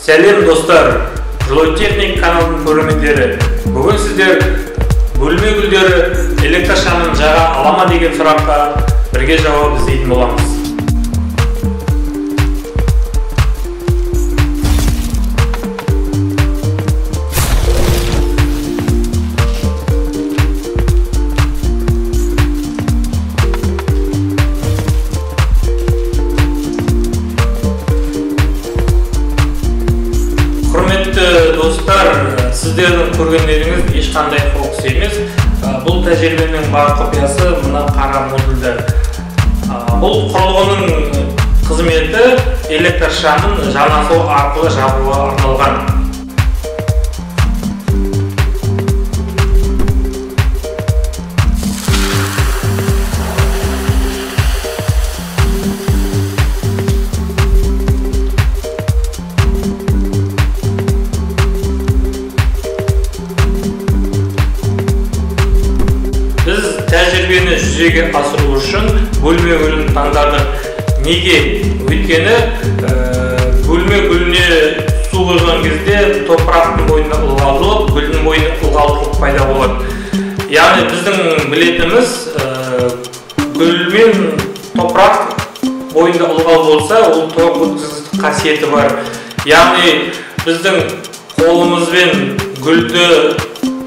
Сәлем достар, Жылой Техник каналының көрермендері. Бүгін сіздер бөлме гүлдері электр шамын жаға ала ма деген сұраққа бірге жауап іздейтін боламыз. Құрметті достар, сіздердің көргендеріңіз ешқандай фокус емес. Бұл тәжірибенің бар құпиясы мына қара модульді. Бұл құрылғының қызметі электр шамын жанасу арқылы жабуға арналған. Біз тәжірибені жүзеге асыру үшін бөлме гүлін таңдадық. Неге? Өйткені бөлме гүліне су құйған кезде топырақтың бойында ылғалдылық, гүлдің бойында ылғалдылық пайда болады. Яғни біздің білетініміз, гүл мен топырақ бойында ылғал болса, ол тоқ өткізгіш қасиеті бар. Яғни біздің қолымызбен гүлді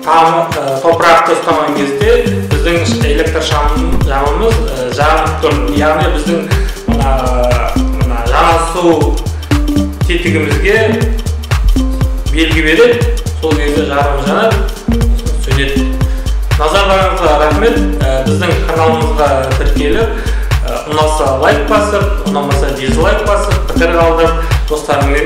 топырақты ұстаған кезде біздің электр шамымыз жанып тұр. Яғни біздің мына жанасу тетігімізге белгі береді, сол кезде жарығы жанады, сөнеді. Назарларыңызға рахмет. Біздің каналымызға тіркеліп, ұнаса лайк басып, ұнамаса дизлайк басып, пікір қалдырып, достарыңмен